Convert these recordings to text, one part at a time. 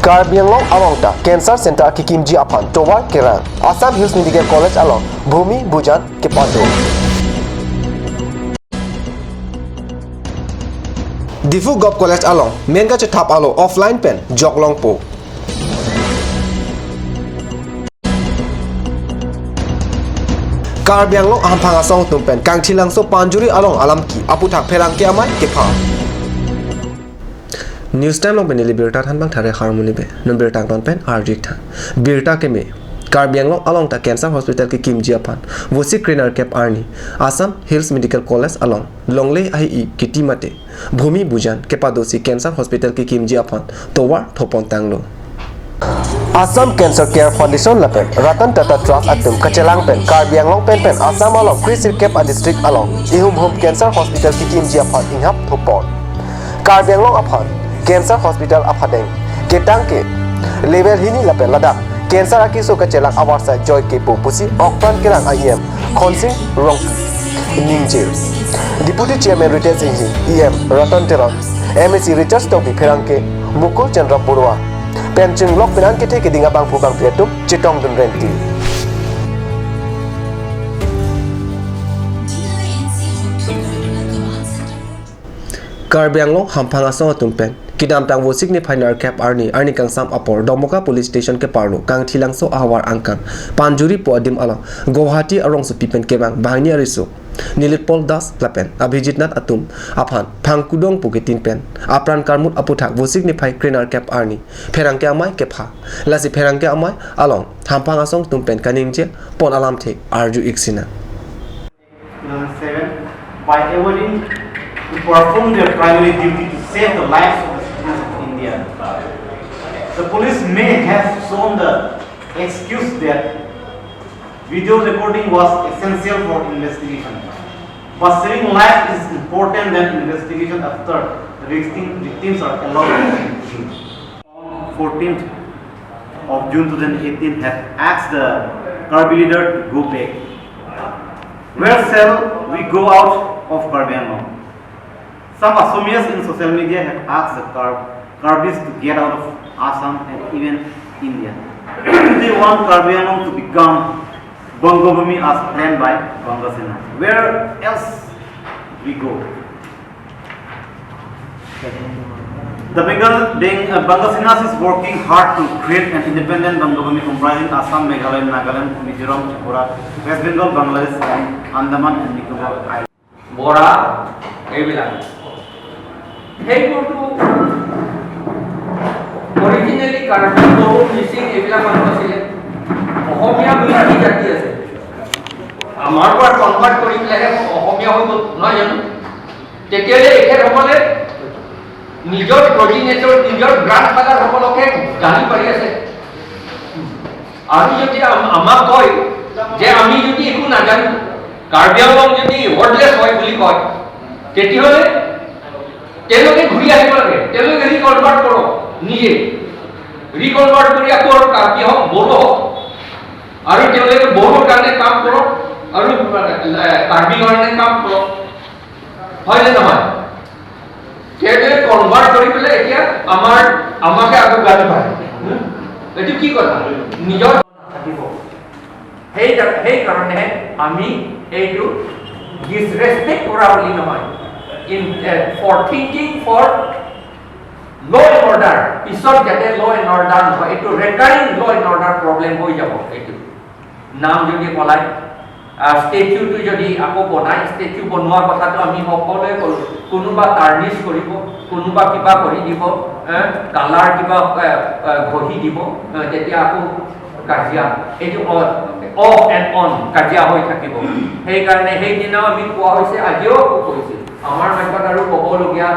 Karbi Anglong along ta Cancer Center ki Kimji aphan Towar Kerang Assam Hills Medical College along Bhumi Bujan ke Pado Difu Gop College along Menga Thap alo offline pen Joklong po Karbi Anglong Amphang asong tumpen Kangthilang so Panjuri along Alamki aputhak pherang ke amai ke pha News time long benili birta than bang thare harmony be nun birta don pen arjik tha birta ke me Karbi Anglong along ta Cancer Hospital ke Kimji aphan vosi cleaner cap arni Assam Hills Medical College along longle ai i kiti mate Bhumi Bujan ke padosi Cancer Hospital ke Kimji aphan towar thopon tanglo Assam Cancer Care Foundation lapen Ratan Tata Trust atum kachelang pen Karbi Anglong pen pen Assam along Krisir Cap a district along Ihum Home Cancer Hospital ke Kimji aphan inghap thopon Karbi Anglong aphan Cancer Hospital aphadeng ketang ke level hini lapen ladak cancer akiso kachelang awarsa joy ke pupusi okpan kerang IM khonsing rong ningjil Deputy Chairman Ritesh Singh EM Ratan Teron MSc Richard Topi pherangke Mukul Chandra Barua penching lok penan ke theke dinga bang phubang priatum chitong dun renti Karbi Anglong hamphang asong atumpen kidam tang wo signify cap arni arni kangsam apor Domoka police station ke parlo kangthilangso ahwar angkang Panjuri po adim along Guwahati arong su pipen kebang bahini arisu Nilipol Das lapen Abhijit Nath atum aphan phangkudong puketin pen apran karmut aputhak wo signify cleaner cap arni pherangke amai kepha lasi pherangke amai along hamphang asong tumpen kaningje pon alam the arju iksina 2007 by awarding to perform their primary duty to save the lives of the citizens of India. The police may have shown the excuse that video recording was essential for investigation. But saving life is important than investigation after the victims are allowed. On 14th of June 2018, have asked the Karbi leader to go back. Where shall we go out of Karbi Anglong? Some Assamese in social media have asked the Karbis to get out of Assam and even India. They want Karbi Anglong to become Bangabhumi as planned by Banga Sena. Where else we go? The Banga Sena is working hard to create an independent Bangabhumi comprising Assam, Meghalaya, Nagaland, Mizoram, Tripura, West Bengal, Bangladesh, and Andaman and Nicobar Islands. Bora এইবিলাক সেইবোৰতো originally Karbi, Bodo, Mising এইবিলাক মানুহ আছিলে। অসমীয়া বুলি কি জাতি আছে? আমাৰ পৰা কনভাৰ্ট কৰি পেলাইহে অসমীয়া হৈ গ'ল, নহয় জানো? তেতিয়াহ'লে এখেতসকলে নিজৰ প্ৰজিনেটৰ, নিজৰ গ্ৰাণ্ড ফাদাৰসকলকে গালি পাৰি আছে। আৰু যদি আমাক কয় যে আমি যদি একো নাজানো, কাৰ্বি আংলং যদি ৱৰ্ডলেছ হয় বুলি কয়, তেতিয়াহ'লে তেওঁলোকে ঘূৰি আহিব লাগে। তেওঁলোকে ৰিকনভাৰ্ট কৰক, নিজে ৰিকনভাৰ্ট কৰি আকৌ আৰু কাৰ্বি হওক, বড়ো হওক, আৰু তেওঁলোকে বড়োৰ কাৰণে কাম কৰক আৰু কাৰ্বি কাৰণে কাম কৰক, হয়নে নহয়? তেওঁলোকে কনভাৰ্ট কৰি পেলাই এতিয়া আমাকে আকৌ গালি পাৰে। এইটো কি কথা? নিজৰ থাকিব। সেইকাৰণে আমি এইটো ডিছৰেচপেক্ট কৰা বুলি নহয়, in for thinking for law and order, পিছত যাতে ল' এণ্ড অৰ্ডাৰ নহয়, এইটো recurring law and order problem হৈ যাব। এইটো নাম যদি সলাই ষ্টেচুটো যদি আকৌ বনাই, ষ্টেচু বনোৱা কথাটো আমি সকলোৱে ক'লোঁ, কোনোবা টাৰ্নিছ কৰিব, কোনোবা কিবা কৰি দিব, কালাৰ কিবা ঘঁহি দিব, তেতিয়া আকৌ কাজিয়া, এইটো অফ এণ্ড অন কাজিয়া হৈ থাকিব। সেইকাৰণে সেইদিনাও আমি কোৱা হৈছে, আজিও আকৌ কৈছে। আমাৰ মাজত আৰু ক'বলগীয়া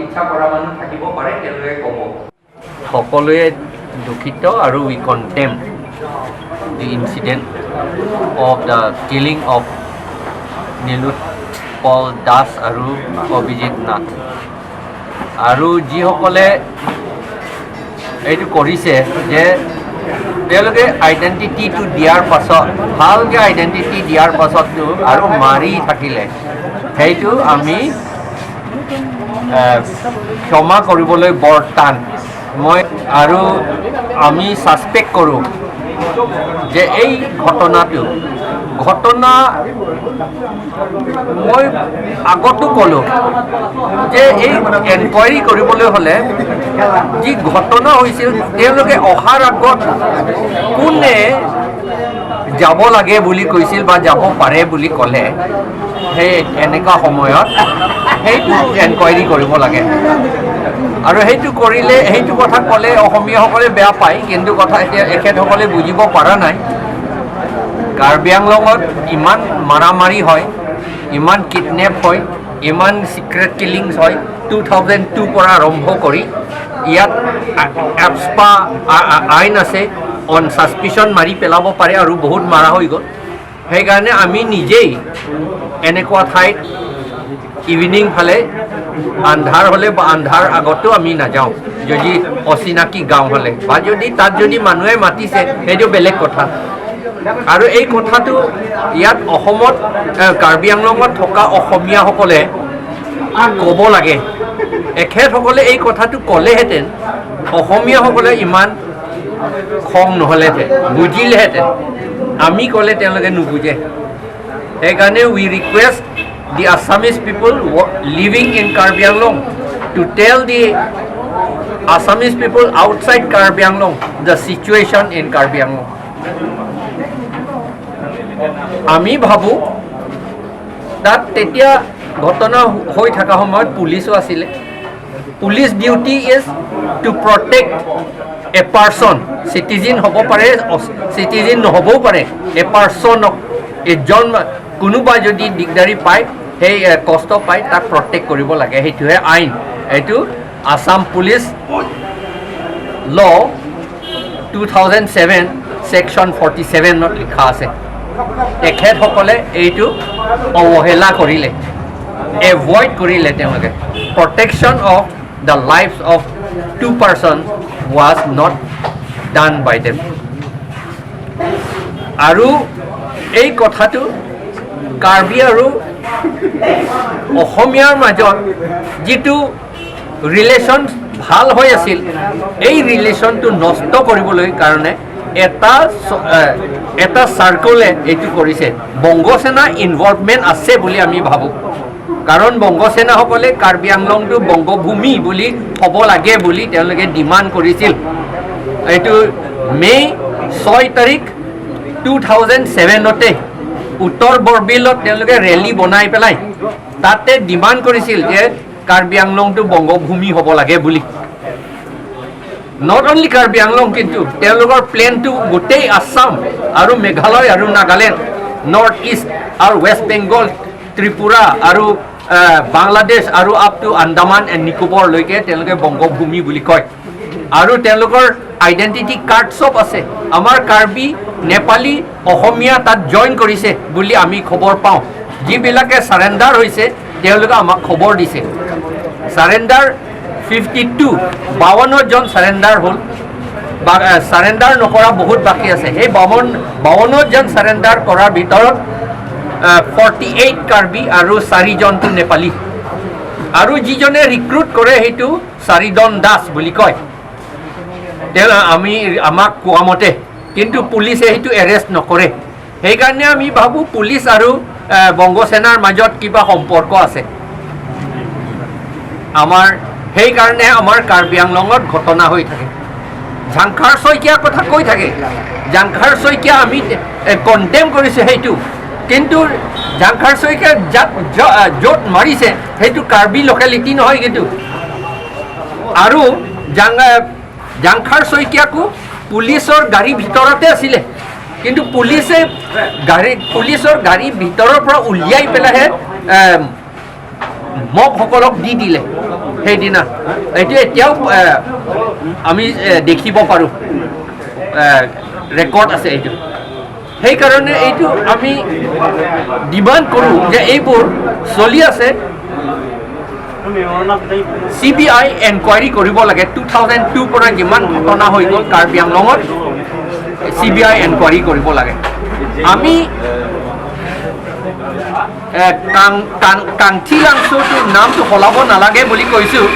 ইচ্ছা কৰা মানুহ থাকিব পাৰে, তেওঁলোকে ক'ব। সকলোৱে দুখিত আৰু we condemn the incident of the killing of Nilotpal Das আৰু অভিজিত নাথ। আৰু যিসকলে এইটো কৰিছে যে তেওঁলোকে আইডেণ্টিটিটো দিয়াৰ পাছত, ভালকৈ আইডেণ্টিটি দিয়াৰ পাছতো আৰু মাৰি থাকিলে, সেইটো আমি ক্ষমা কৰিবলৈ বৰ টান। মই আৰু আমি ছাছপেক্ট কৰোঁ যে এই ঘটনাটো ঘটনা মই আগতো ক'লোঁ যে এই এনকুৱাৰী কৰিবলৈ হ'লে যি ঘটনা হৈছিল, তেওঁলোকে অহাৰ আগত কোনে যাব লাগে বুলি কৈছিল বা যাব পাৰে বুলি ক'লে, সেই এনেকুৱা সময়ত সেইটো এনকুৱাৰী কৰিব লাগে। আৰু সেইটো কৰিলে, সেইটো কথা ক'লে অসমীয়াসকলে বেয়া পায়, কিন্তু কথা এতিয়া এখেতসকলে বুজিব পৰা নাই। কাৰ্বি আংলঙত ইমান মাৰামাৰি হয়, ইমান কিডনেপ হয়, ইমান চিক্ৰেট কিলিংছ হয়, 2002 পৰা আৰম্ভ কৰি। ইয়াত এফস্পা আইন আছে, অন ছাছপিশ্যন মাৰি পেলাব পাৰে আৰু বহুত মাৰা হৈ গ'ল। সেইকাৰণে আমি নিজেই এনেকুৱা ঠাইত ইভিনিং ফালে আন্ধাৰ হ'লে বা আন্ধাৰ আগতো আমি নাযাওঁ, যদি অচিনাকি গাঁও হ'লে বা যদি তাত যদি মানুহে মাতিছে, সেইটো বেলেগ কথা। আৰু এই কথাটো ইয়াত অসমত, কাৰ্বি আংলঙত থকা অসমীয়াসকলে ক'ব লাগে। এখেতসকলে এই কথাটো ক'লেহেঁতেন, অসমীয়াসকলে ইমান খং নহ'লেহেঁতেন, বুজিলেহেঁতেন। আমি ক'লে তেওঁলোকে নুবুজে। সেইকাৰণে we request the Assamese people living in Karbi Anglong to tell the Assamese people outside Karbi Anglong the situation in Karbi Anglong. আমি ভাবোঁ, তাত তেতিয়া ঘটনা হৈ থকা সময়ত পুলিচো আছিলে। Police duty is to protect a person, citizen হ'ব পাৰে, চিটিজেন নহ'বও পাৰে, এ পাৰ্চনক, এজন কোনোবা যদি দিগদাৰী পায়, সেই কষ্ট পায়, তাক প্ৰটেক্ট কৰিব লাগে। সেইটোহে আইন। এইটো Assam Police Law 2007 section 47ত লিখা আছে। তেখেতসকলে এইটো অৱহেলা কৰিলে, এভইড কৰিলে তেওঁলোকে। Protection of the life of two person was not done by them. আৰু এই কথাটো কাৰ্বি আৰু অসমীয়াৰ মাজত যিটো ৰিলেশ্যন ভাল হৈ আছিল, এই ৰিলেশ্যনটো নষ্ট কৰিবলৈ কাৰণে এটা চাৰ্কলে এইটো কৰিছে। বংগসেনা ইনভলভমেণ্ট আছে বুলি আমি ভাবোঁ, কাৰণ বংগসেনাসকলে কাৰ্বি আংলংটো বংগভূমি বুলি হ'ব লাগে বুলি তেওঁলোকে ডিমাণ্ড কৰিছিল। এইটো মে' 6 তাৰিখ 2007তে উত্তৰ বৰবিলত তেওঁলোকে ৰেলী বনাই পেলাই তাতে ডিমাণ্ড কৰিছিল যে কাৰ্বি আংলংটো বংগভূমি হ'ব লাগে বুলি। Not only Karbi Anglong, কিন্তু তেওঁলোকৰ প্লেনটো গোটেই আছাম আৰু মেঘালয় আৰু নাগালেণ্ড, নৰ্থ ইষ্ট আৰু ৱেষ্ট বেংগল, ত্ৰিপুৰা আৰু বাংলাদেশ আৰু আপ টু আন্দামান এণ্ড নিকোবৰলৈকে তেওঁলোকে বংগভূমি বুলি কয়। আৰু তেওঁলোকৰ আইডেণ্টিটি কাৰ্ড চব আছে। আমাৰ কাৰ্বি, নেপালী, অসমীয়া তাত জইন কৰিছে বুলি আমি খবৰ পাওঁ। যিবিলাকে চাৰেণ্ডাৰ হৈছে, তেওঁলোকে আমাক খবৰ দিছে। চাৰেণ্ডাৰ 52, 52জন চাৰেণ্ডাৰ হ'ল বা চাৰেণ্ডাৰ নকৰা বহুত বাকী আছে। সেই 52জন চাৰেণ্ডাৰ কৰাৰ ভিতৰত 48 কাৰ্বি আৰু চাৰিজনটো নেপালী। আৰু যিজনে ৰিক্ৰুট কৰে, সেইটো চাৰিদন দাস বুলি কয় তেওঁ, আমাক কোৱা মতে। কিন্তু পুলিচে সেইটো এৰেষ্ট নকৰে। সেইকাৰণে আমি ভাবোঁ, পুলিচ আৰু বংগসেনাৰ মাজত কিবা সম্পৰ্ক আছে আমাৰ। সেইকাৰণে আমাৰ কাৰ্বি আংলঙত ঘটনা হৈ থাকে। ঝাংখাৰ শইকীয়াৰ কথা কৈ থাকে। ঝাংখাৰ শইকীয়া আমি কণ্ডেম কৰিছোঁ সেইটো, কিন্তু ঝাংখাৰ শইকীয়া যাত য'ত মাৰিছে, সেইটো কাৰ্বি লোকেলিটি নহয় কিন্তু। আৰু জাংখাৰ শইকীয়াকো পুলিচৰ গাড়ীৰ ভিতৰতে আছিলে, কিন্তু পুলিচে পুলিচৰ গাড়ীৰ ভিতৰৰ পৰা উলিয়াই পেলাইহে মবসকলক দি দিলে সেইদিনা। এইটো এতিয়াও আমি দেখিব পাৰোঁ, ৰেকৰ্ড আছে এইটো। সেইকাৰণে এইটো আমি ডিমাণ্ড কৰোঁ যে এইবোৰ চলি আছে, চিবিআই এনকুৱাৰী কৰিব লাগে। 2002ৰ পৰা যিমান ঘটনা হৈ গ'ল কাৰ্বি আংলঙত, চিবিআই এনকুৱাৰী কৰিব লাগে। আমি কাংথি লাংচুটোৰ নামটো সলাব নালাগে বুলি কৈছোঁ,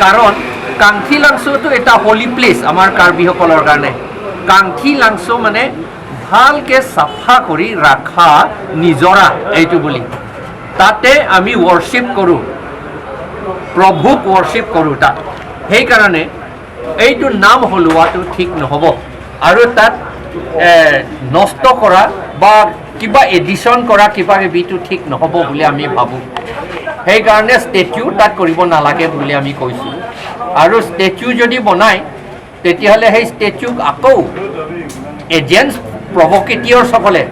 কাৰণ কাংথি লাংচোটো এটা হলি প্লেচ আমাৰ কাৰ্বিসকলৰ কাৰণে। কাংথি লাংচো মানে ভালকৈ চাফা কৰি ৰাখা নিজৰা এইটো বুলি। তাতে আমি ৱৰশ্বিপ কৰোঁ, প্ৰভুক ৱৰশ্বিপ কৰোঁ তাত। সেইকাৰণে এইটো নাম সলোৱাটো ঠিক নহ'ব আৰু তাত নষ্ট কৰা বা কিবা এডিশ্যন কৰা কিবা কিবিটো ঠিক নহ'ব বুলি আমি ভাবোঁ। সেইকাৰণে ষ্টেচু তাত কৰিব নালাগে বুলি আমি কৈছোঁ। আৰু ষ্টেচু যদি বনায় তেতিয়াহ'লে সেই ষ্টেচুক আকৌ এজেণ্টছ প্ৰভকেটিয়ৰসকলে,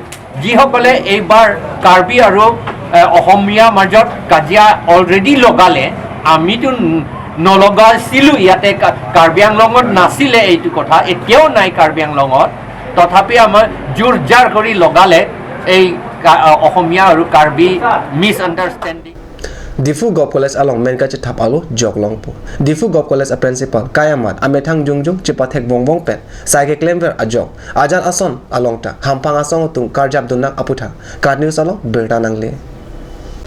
যিসকলে এইবাৰ কাৰ্বি আৰু অসমীয়া মাজত কাজিয়া অলৰেডি লগালে, আমিতো নলগাইছিলোঁ ইয়াতে, কাৰ্বি আংলঙত নাছিলে এইটো কথা, এতিয়াও নাই কাৰ্বি আংলঙত, তথাপি আমাৰ জোৰ জাৰ কৰি লগালে এই অসমীয়া আৰু Karbi misunderstanding. Diphu Govt College along menka chi thap alo jok long pu Diphu Govt College a principal kayamat amethang jungjung chipathek bongbong pen saike claim ver ajok ajan ason along ta hampang asong tung karjap dunak aputha ka news along berta nangle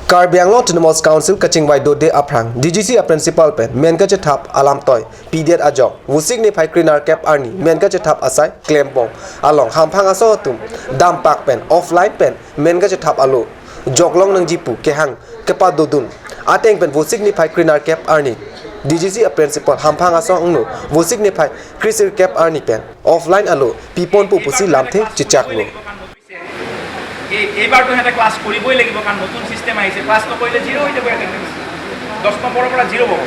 Karbi Anglong Autonomous Council Kachingwai Dode Aprang DGC a principal pen menka chi thap alam toy pdr ajok wusik ni phai krinar cap arni menka chi thap asai claim bong along hampang asong tum dam pak pen offline pen menka chi thap alo joklong nang jipu kehang kepa dodun ateng pen vosik ni phai krinar cap arni DGC a principal hampang asong angno vosik ni phai krisir cap arni pen offline alo pipon pu pusi lamthe chichak lo এইবাৰটো সিহঁতে class কৰিবই লাগিব, কাৰণ নতুন system আহিছে। Class নকৰিলে zero' হৈ যাব attendance, 10 নম্বৰৰ পৰা জিৰ' পাব।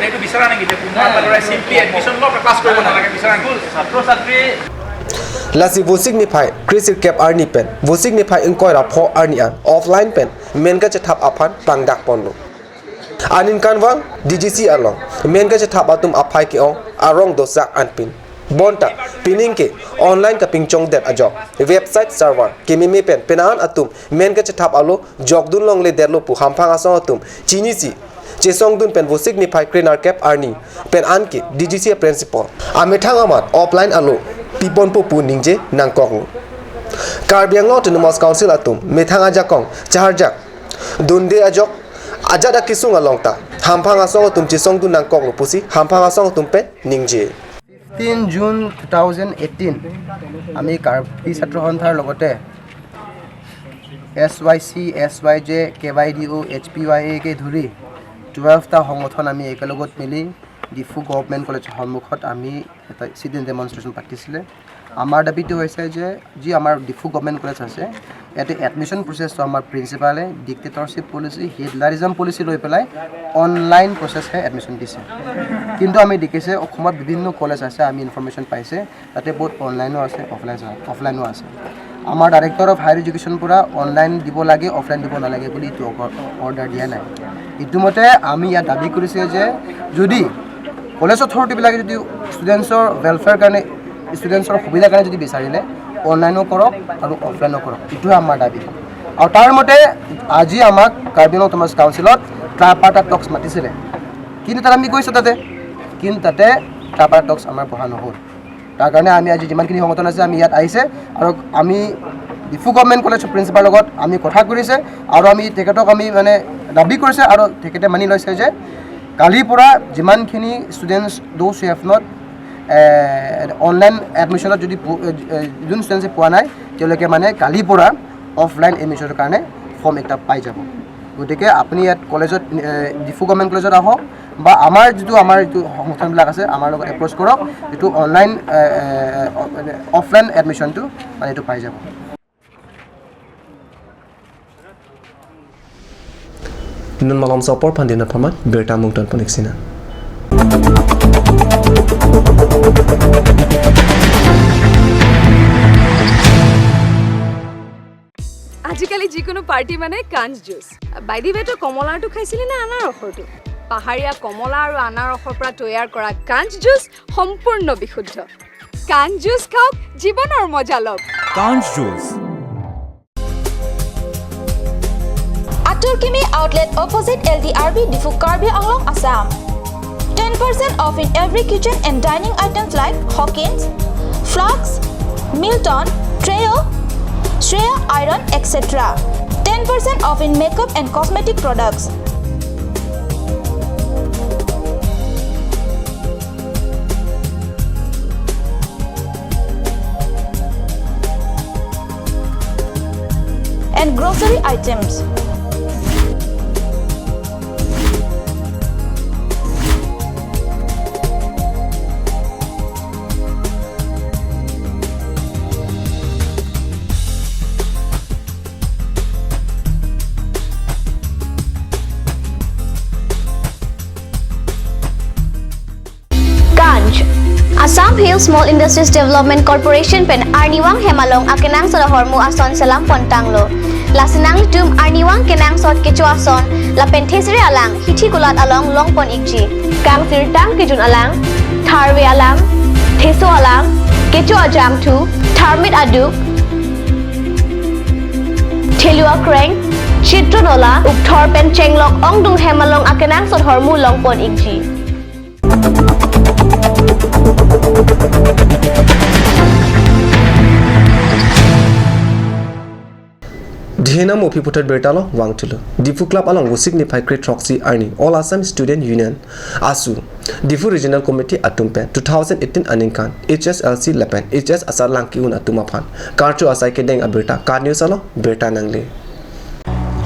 এইটো বিচৰা নেকি যে কোনোবা এটা ল'ৰাই চিম্পলি এডমিশ্যন লওক, ক্লাছ কৰিব নালাগে, বিচৰা নেকি ছাত্ৰ ছাত্ৰী? Lasi vosik ni phai krisir cap arni pen vosik ni phai ingkoi ra pho arni an offline pen menka che thap aphan pangdak ponlo anin kanwang DGC along menka che thap atum aphai ke ong arong dosak anpin bonta pining ke online ka pingchong det ajok website server kimimi pen penan atum menka che thap alo jogdun long le derlo pu hampang asong atum chini chi chesong dun pen vosik ni phai krinar cap arni pen an ke DGC principal amethang amat offline alo pipon pu pu ningje nangkok lo Karbi Anglong Autonomous Council atum methang ajakong chaharjak dunde ajok ajada kisung along ta hampang asong atum chesong dun nangkok lo pusi hampang asong atum pen ningje. 15 June 2018 আমি কাৰ্বি ছাত্ৰ সন্থাৰ লগতে SYC, SYJ, KYDO, HPYA কে ধৰি 12টা সংগঠন আমি একেলগত মিলি Diphu government কলেজৰ সন্মুখত আমি এটা চিট ইন ডেমনষ্ট্ৰেশ্যন পাতিছিলে। আমাৰ দাবীটো হৈছে যে যি আমাৰ ডিফু গভৰ্ণমেণ্ট কলেজ আছে ইয়াতে এডমিশ্যন প্ৰচেছটো আমাৰ প্ৰিন্সিপালে ডিক্টেটৰশ্বিপ পলিচি, হিটলাৰিজম পলিচি লৈ পেলাই অনলাইন প্ৰচেছহে এডমিশ্যন দিছে। কিন্তু আমি দেখিছে অসমত বিভিন্ন কলেজ আছে, আমি ইনফৰ্মেশ্যন পাইছে তাতে বহুত অনলাইনো আছে, অফলাইনো আছে। আমাৰ ডাইৰেক্টৰ অফ হায়াৰ এডুকেশ্যন পৰা অনলাইন দিব লাগে, অফলাইন দিব নালাগে বুলি এইটো অৰ্ডাৰ দিয়া নাই। ইটোমতে আমি ইয়াত দাবী কৰিছে যে যদি কলেজ অথৰিটিবিলাকে যদি ষ্টুডেণ্টছৰ ৱেলফেয়াৰ কাৰণে, ষ্টুডেণ্টছৰ সুবিধাৰ কাৰণে যদি বিচাৰিলে অনলাইনো কৰক আৰু অফলাইনো কৰক, এইটোৱে আমাৰ দাবী। আৰু তাৰ মতে আজি আমাক কাৰ্বি আংলং অট'নমাছ কাউন্সিলত ট্ৰাইপাৰ্টাইট টক্স মাতিছিলে, কিন্তু তাত আমি গৈছোঁ তাতে, কিন্তু তাতে ট্ৰাইপাৰ্টাইট টক্স আমাৰ বহা নহ'ল। তাৰ কাৰণে আমি আজি যিমানখিনি সংগঠন আছে আমি ইয়াত আহিছে আৰু আমি ডিফু গভৰ্ণমেণ্ট কলেজৰ প্ৰিন্সিপালৰ লগত আমি কথা কৰিছে আৰু আমি তেখেতক আমি মানে দাবী কৰিছে আৰু তেখেতে মানি লৈছে যে কালিৰ পৰা যিমানখিনি students those have not online এডমিশ্যনত যদি যোন ষ্টুডেণ্টছে পোৱা নাই তেওঁলোকে মানে কালিৰ পৰা অফলাইন এডমিশ্যনৰ কাৰণে ফৰ্ম এটা পাই যাব। গতিকে আপুনি ইয়াত কলেজত ডিফু গভৰ্ণমেণ্ট কলেজত আহক বা আমাৰ যিটো আমাৰ যিটো সংগঠনবিলাক আছে আমাৰ লগত এপ্ৰ'চ কৰক, যিটো অনলাইন অফলাইন এডমিশ্যনটো মানে এইটো পাই যাব। Nun malam sopor pandina paman berta mungton poniksina. আজিকালি যিকোনো পাৰ্টি মানে কাঞ্চ জুচ। বাই the ৱে তই কমলাৰটো খাইছিলি নে আনাৰসৰটো? পাহাৰীয়া কমলা আৰু আনাৰসৰ পৰা তৈয়াৰ কৰা কাঞ্চ জুচ সম্পূৰ্ণ বিশুদ্ধ। কাঞ্চ জুচ খাওক, জীৱনৰ মজা লওক। কাঞ্চ juice. Atul Kimi outlet opposite LDRB Diphu Karbi Anglong, Assam. 10% off in every kitchen and dining items like Hawkins, Flux, Milton, Treo, Shreya Iron, etc. 10% off in makeup and cosmetic products. and grocery items. Assam Hill Small Industries Development Corporation pen Arniwang Hemalong akenang sod hormu ason salam pontanglo. Lasinang litum Arniwang kenang sod kecho ason lapen thesre alang hithi kulat along long pon ikji. Kang sirtang kijun alang, tharwe alang, theso alang, kecho ajang thu, tharmit aduk, thelua kreng, chitronola, upthor pen chenglok ongdung hemalong akenang sod hormu long pon ikji. Dhena mopi putar bertalo wangtulo Diphu Club along wo signify great Roxy Arni All Assam Student Union ASU Diphu Regional Committee atumpen 2018 aningkan HSLC lapen HS asar langki un atumaphan karchu asai kedeng aberta ka news alo berta nangle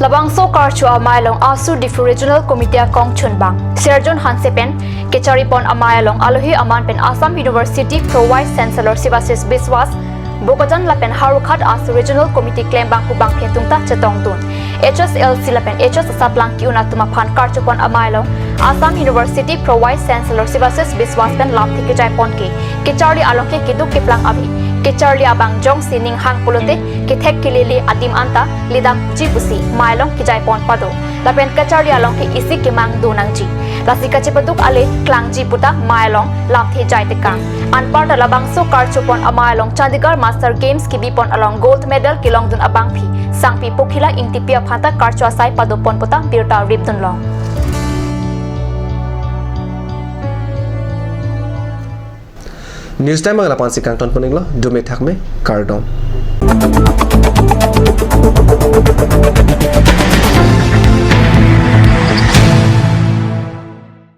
Labangso karchu amailong ASU Diphu Regional Committee kong chunbang Serjon Hansepen Kechari pon amailong Alohi Aman pen Assam University Pro Vice Chancellor Sibasis Biswas Bokajan lapen Harukhat ASU Regional Committee claim bang hubang phetungta chetong dun HSLC lapen HS saplang kiuna tumaphan karchu pon amailong Assam University Pro Vice Chancellor Sibasis Biswas pen lamthi kejai pon ke Kecharli alongke kiduk keplang abhi Kecharli abang jong sining hang pulote kethek kilili adim anta lidam jibusi mailong kijai pon pado lapen kecharli alongke isi kemang dunangji lasika chepaduk ale klangji puta mailong lamthi jai tekang anparta labangso karchupon amailong Chandigarh Master Games ki bipon along gold medal kilong dun abang phi sangpi pokhila ingtipia phanta karchua sai padopon puta birta ripdun long. News time agla pansi kangton poninglo dume thakme kardom.